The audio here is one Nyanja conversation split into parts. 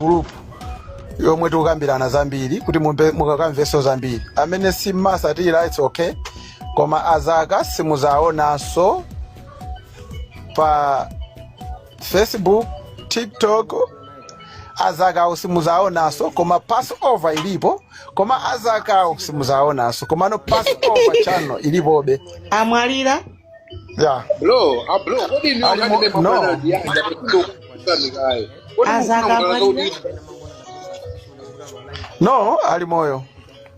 Group yomwe tikukambirana zambiri kuti mukakamvenso zambiri. Amene simmasatira, it's okay, koma azaka simuzaonanso pa Facebook, TikTok. Azakawo simuzaonanso, koma Passover ilipo. Koma azakawo simuzaonanso, komano Passover channel ilipobe. Amwalira? Yeah. Bro, ah bro, kodi inu Ali nkhani no. mabwana ndi yanja kuti kaye. Kodi mukufuna Azaka kutanthauza amwalira? kuti No, ali moyo.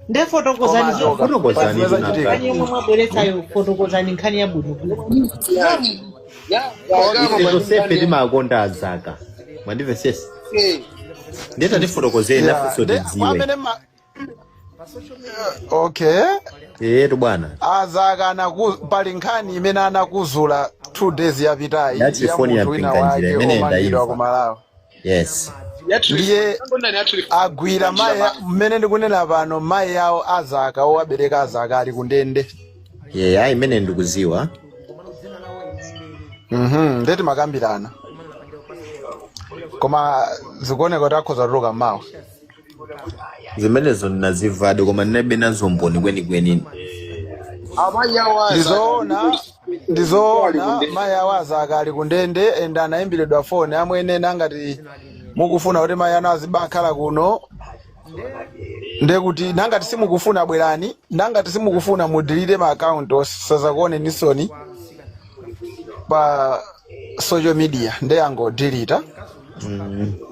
Nde fotokozani. Koma achoka. Fotokozani. Pazimene zachitika. Nkhani yomwe mwabweretsayo, fotokozani nkhani yabwinobwino. yanji? Ya, Ife tonsefe timakonda azaka, mwandimvesesa? Ndiye tatifotokozeni nafenso tidziwe. Amene okay. Etu bwana. Azaka pali nkhani imene anakuzula 2 days yapitayi Ya ya Triephornia munthu wina Mpinganjira wake imene omangidwa ndayimva. ku Malawi. Ndiye agwira mayi, mmene ndikunena pano, mayi awo azaka, owabereka azaka, ali kundende. Ye, ayi, imene ndikuziwa. Ndeti makambirana, koma zikuoneka kuti akhoza kutuluka mawa. Zimenezo ndinazimvadi, koma ndinalibe nazo mboni kwenikweni. Amayi awo azaka. Ndizoona, ndizoona, mayi awo azaka ali kundende and anayimbiridwa foni, amwene, nangati mukufuna kuti mayi anu azibakhala kuno, ndekuti nangati simukufuna bwerani, nangati simukufuna mudelete ma account osazakuone nisoni pa social media. Nde angodeleta,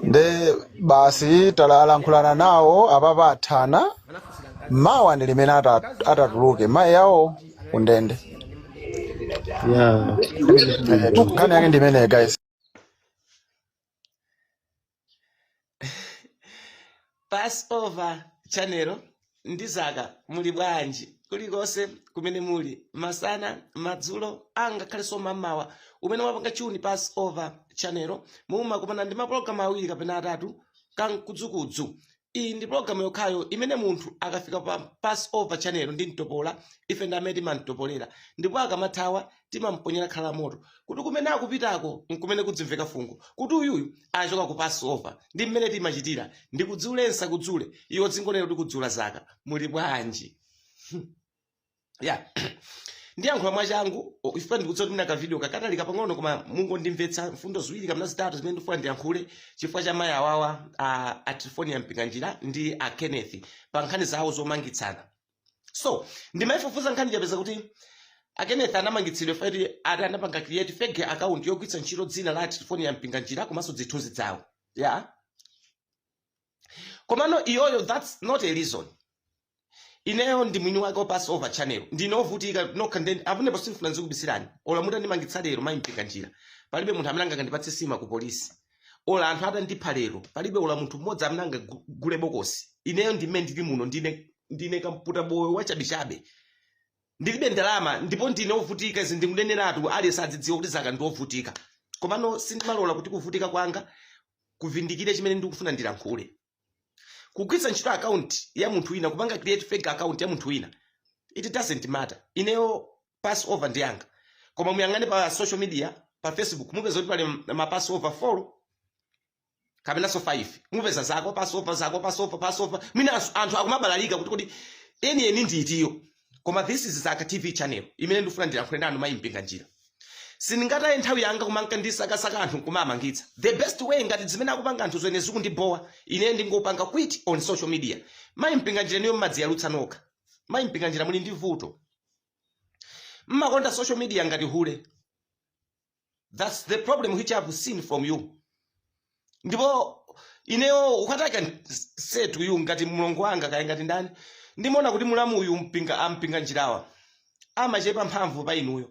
nde basi talalankhulana nawo apapa, athana. Mawa ndi limene atatuluke mayi awo kundende. Nkhani yake ndi imeneyo, guys. Passover Channel ndi Zaka, muli bwanji kulikonse kumene muli, masana, madzulo, angakhalenso mamawa umene wapanga tune Passover Channel? Mumakumana ndi mapulogalamu awiri kapena atatu kamkudzukudzu. Iyi ndi pologalamu yokhayo imene munthu akafika pa Passover Channel ndi mtopola, ife ndi amene timamtopolera, ndipo akamathawa timamponyera khala la moto kuti kumene akupitako nkumene kudzimveka fungo kuti uyuyu achoka ku Passover. Ndi mmene timachitira, ndi kudzulensa kudzule iwo dzingonena kuti kudzula. Zaka, muli bwanji? Ya, ndiyankhula mwachangu ife ndikudziwa kuti mina kavideo kakatalika pang'ono, koma mungondimvetsa mfundo ziwiri kapena zitatu zimene ndifuna ndiyankhule chifukwa cha mayi awawa a Triephornia Mpinganjira ndi a Kenneth pa nkhani zawo zomangitsana. So ndimayifufuza nkhani, chapeza kuti a Kenneth anamangitsidwa fati ati anapanga create fake account yogwiritsa ntchito dzina la Triephornia Mpinganjira komanso zithunzi zawo. Ya, komano iyoyo, that's not a reason. Ineyo ndi mwini wake wa Passover Channel, ndine ovutika nokha. Ndeni apunepo sindifuna nzikubisirani, ola mutandimangitsa lero, mayi Mpinganjira, palibe munthu amene angakandipatse sima ku polisi. Ola anthu atandipha lero, palibe ola munthu mmodzi amene angagule bokosi. Ineyo ndimene ndili muno, ndine kamputa boyo wachabechabe, ndilibe ndalama ndipo ndine ovutika. Izi ndikuneneratu, aliyense adzidziwa kuti Zaka ndi ovutika. Komano sindimalola kuti kuvutika kwanga kuvindikire chimene ndikufuna ndilankhule. Kugwiritsa ntchito account ya munthu wina, kupanga create fake account ya munthu wina, it doesn't matter. Ineyo Passover ndi yanga, koma muyang'ane pa social media, pa Facebook, mupeza kuti pali ma Passover 4 kapenanso 5. Mupeza zako Passover, zako Passover, Passover. Mwinanso anthu akumabalalika kuti kuti enieni ndiitiyo. Koma this is Zaka TV channel imene ndikufuna ndilankhule nanu, mayi Mpinganjira. Sindingataye nthawi yanga kumanka ndisakasaka anthu nkumamangitsa. The best way, ngati zimene akupanga anthu zene zikundibowa, ine ndingopanga quit on social media. Mayi Mpinganjira, niyo mmadziyalutsa nokha. Mayi Mpinganjira, muli ndi vuto, mmakonda social media ngati hule. That's the problem which I've seen from you. Ndipo ineyo, what I can say to you, ngati mlongo wanga kaya ngati ndani, ndimaona kuti mulamu uyu mpinga aMpinganjirawa amachepa mphamvu pa inuyo.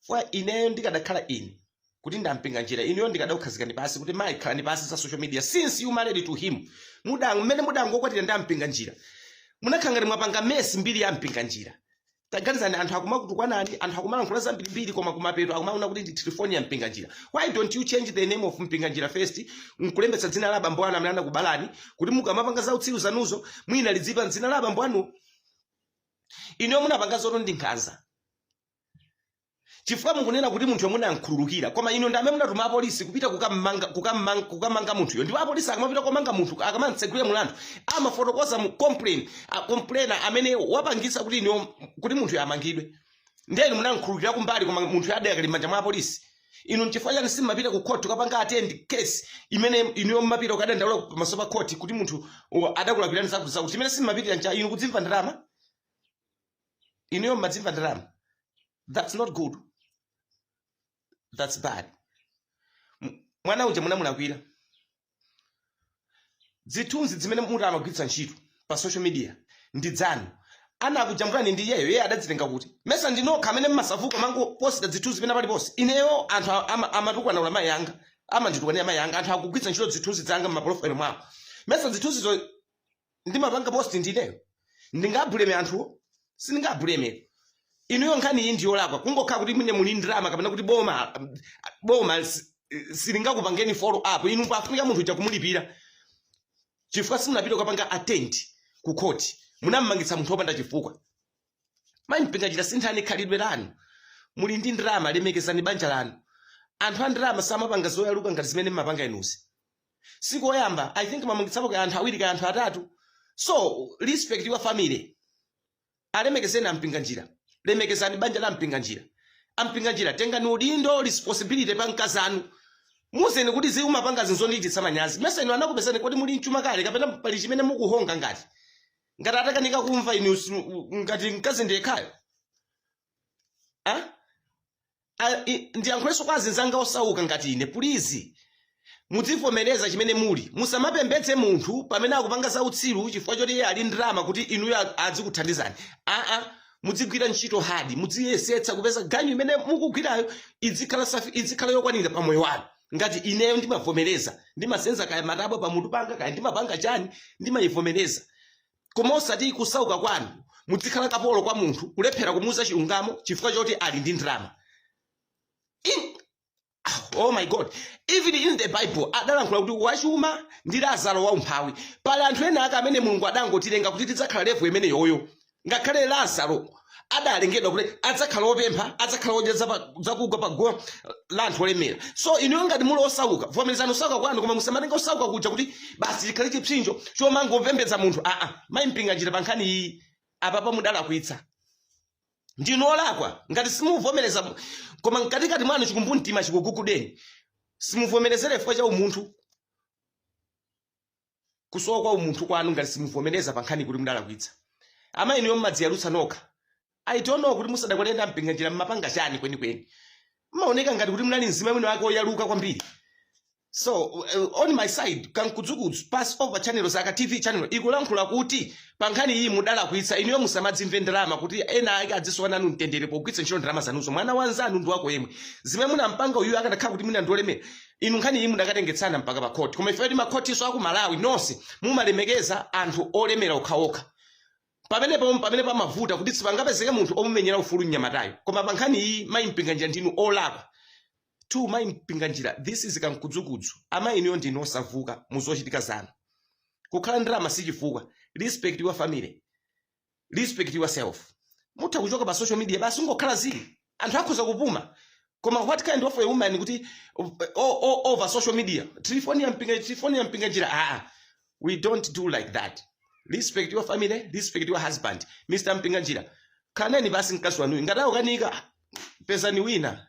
Kwa ineyo, ndikadakhala ine kuti ndaMpinganjira, inuyo ndikadakukhazikani pasi kuti mayi, khalani pasi za social media. Since you married to him, mmene mudangokwatira ndi aMpinganjira, munakhala ngati mwapanga mess mbiri ya Mpinganjira. Taganizani, anthu akumakutukwanani, anthu akumalankhula zambirimbiri, koma kumapeto akumaona kuti ndi Triephornia Mpinganjira. Why don't you change the name of Mpinganjira first, nkulembetsa dzina la abambo anu amene anakubalani, kuti mukamapanga zautsiru zanuzo mwina lidzipa dzina la abambo anu? Inuyo munapanga zoto ndi nkhanza. Chifukwa mukunena kuti munthu yomwe munamkhululukira, koma inu ndi amene munatuma apolisi kupita kukamanga munthuyo. Ndipo apolisi akamapita komanga munthu, akamamtsegulira mulandu, amafotokoza mu complain, complainer amene wapangitsa kuti inu kuti munthuyo amangidwe. Ndiye inu munamkhululukira kumbali, koma munthu adakali m'manja mwa apolisi. Inu nchifukwa chani simmapita ku court kukapanga attend case imene inuyo mmapita kukadandaula pamaso pa court kuti munthu adakulakwirani zakuti zakuti? Chimene simmapitira ncha inu kudzimva ndalama. Inuyo mmadzimva ndalama. That's not good, that's bad. Mwana uja munamulakwira. Zithunzi zimene muti amagwiritsa ntchito pa social media ndi dzanu. Anakujambulani ndi iyeyo? Iye adadzitenga kuti? Mesa ndinokha amene mmasavuka mangoposta zithunzi pena paliponse? Ineyo anthu amatukwana ula mayi anga, amanditukwanira mayi anga. Anthu akugwiritsa ntchito zithunzi zanga mmaprofile mwawo. Mesa zithunzizo ndimapanga post ndineyo? Ndingabuleme anthuwo? Sindingabuleme. Inuyo nkhani iyi ndiyolakwa. Kungokhala kuti mwine muli ndalama kapena kuti boma silingakupangeni follow up. Inu pafunika munthu uja kumulipira, chifukwa simunapita kukapanga attend ku court. Munammangitsa munthu wopanda chifukwa. Mayi Mpinganjira, sinthani khalidwe lanu. Muli ndi ndalama, lemekezani banja lanu. Anthu a ndalama samapanga zoyaluka ngati zimene mmapanga inuzi. Sikoyamba, I think mamangitsapo ka anthu awiri ka anthu atatu. So respect your family. Alemekezeni aMpinganjira, lemekezani banja la Mpinganjira. AMpinganjira, tengani udindo, responsibility pa mkazi anu. Muzeni kuti ziumapanga zinthu zondichititsa manyazi. Mesa inu anakupezani kuti muli mchuma kale, kapena pali chimene mukuhonga? Ngati atakanika kumva inu ngati mkazi ndiyekhayo? Ah? Ndiyankhulenso kwa azinzanga osauka ngati ine. Please, mudzivomereza chimene muli. Musamapembedze munthu pamene akupanga zautsiru chifukwa choti iye ali ndalama kuti inuyo adzikuthandizani. Aa, mudzigwira ntchito hard, mudziyesetsa kupeza ganyu imene mukugwirayo izikhala safi, izikhala yokwanira pa moyo wanu. Ngati ineyo ndimavomereza, ndimasenza kaya matabwa pamutu panga, kaya ndimapanga chani, ndimayivomereza. Koma osati kusauka kwanu muzikhala kapolo kwa munthu, kulephera kumuuza chilungamo chifukwa choti ali ndi ndalama. Oh my God, even in the Bible adalankhula kuti wachuma ndi Lazaro waumphawi. Pali anthu ena ake amene Mulungu adangotilenga kuti tidzakhala level imene yoyo. Ngakhale Lazaro adalengedwa kuti adzakhala opempha, adzakhala odya zakugwa pa guwa la anthu olemera. So inuyo ngati muli osauka, vomerezani osauka kwanu, koma musamatenga osauka kuja kuti basi chikhale chipsinjo chomangopembedza munthu. Aa, mayi Mpinganjira, pa nkhani iyi apapa mudalakwitsa, ndinu olakwa. Ngati simuvomereza, koma mkatikati mwanu chikumbumtima chikugugudeni, simuvomerezere chifukwa cha umunthu, kusowa kwa umunthu kwanu. Ngati simuvomereza pa nkhani kuti mudalakwitsa, amayi inuyo mmadziyalutsa nokha. I don't know kuti musadakwatire Mpinganjira mmapanga chani kwenikweni. Mmaoneka ngati kuti munali mzimayi wina wake oyaluka kwambiri. So on my side, Kamkudzukudzu Passover channel, Zaka TV channel ikulankhula kuti pa nkhani iyi mudalakwitsa. Inuyo musamadzimve ndalama kuti ena ake adzisowa nanu mtendere pogwiritsa ntchito ndalama zanuzo. Mwana wanzanu ndi wako yemwe. Zimene munampanga uyuyo, akanakhala kuti mwina ndiolemera, inu nkhani iyi mudakatengetsana mpaka pa khoti. Koma ife makhotiso aku Malawi nonse mumalemekeza anthu olemera okhaokha. Pamenepo pamene pamavuta kuti sipangapezeke munthu omumenyera ufulu mnyamatayo. Koma pa nkhani iyi, mayi Mpinganjira, ndinu olakwa. Two, mayi Mpinganjira, this is Kamkudzukudzu. Amayi inuyo ndinu osavuka muzochitika zanu. Kukhala ndalama sichifukwa. Respect your family, respect yourself. Mutha kuchoka pa social media basi, ungokhala zili, anthu akhoza kupuma. Koma what kind of a woman kuti over social media, Trifonia Mpinga, Trifonia Mpinganjira? Aa, we don't do like that. Respect your family, respect your husband. Mr Mpinganjira, khaneni basi mkazi wanuyu. Ngati akukanika, pezani wina.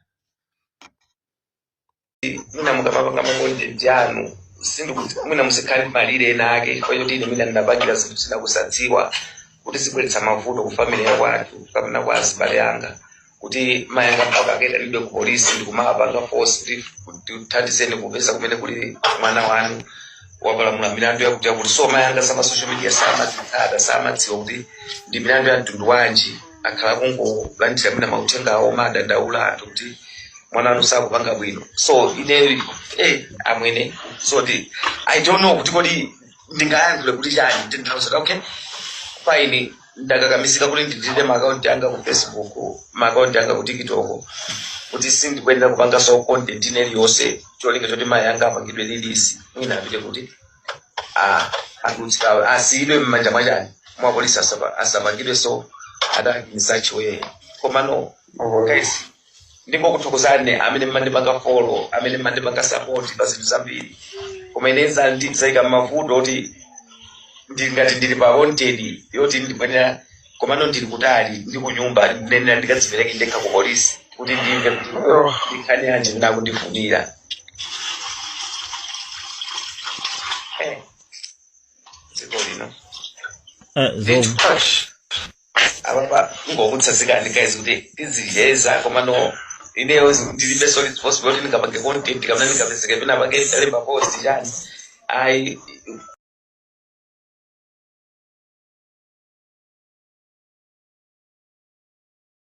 Mwina mukamapanga ma content anu, sindikuti mwina muzikhale malire ena ake, chifukwa choti ine mwina ndinapangira zinthu zina kusadziwa kuti zibweretsa mavuto ku family ya kwathu kapena kwa azibale anga, kuti mayi anga mpaka akaitanidwe ku polisi ndikumapanga force kuti tithandizeni kupeza kumene kuli mwana wanu, wapalamula milandu yakuti yakuti. So mayi anga sama social media samadzitsata, samadziwa kuti ndi milandu ya mtundu wanji. Akhala kungolandira mwina mauthenga awo, madandaula anthu kuti mwana wanu sakupanga bwino. So ine amwene, so I don't know kuti kodi ndingayankhule kuti chani. Ndinthauza, okay, fine, ndakakamizika kuti ndidelete maakaunti anga ku Facebook, maakaunti anga ku TikTok, kuti sindikuyenera kupanga so content ine iliyonse, cholinga choti mayi anga apangidwe release, mwina apite kuti atulutsidwe, asiyidwe m'manja mwachani, mwa polisi, asapangidwe so attack in such way. Koma no, guys. Ndingokuthokozani amene mmandipanga follow, amene mmandipanga support pa zinthu zambiri, koma ineza ndizayika mavuto kuti ndili ngati ndili pa wanted yoti ndibwenera, komano ndili kutali, ndi kunyumba, ndinenera ndikadzipereke ndekha ku polisi kuti ndimve kuti ndikhani yanji ndakundifunira. Dziko lino. Zovu. Apapa ngokutsanzikani guys kuti tizicheza, komano ineyo ndilibe responsible kuti ndingapange content kapena ndingapezeke pena pange ndalemba post chani, ayi.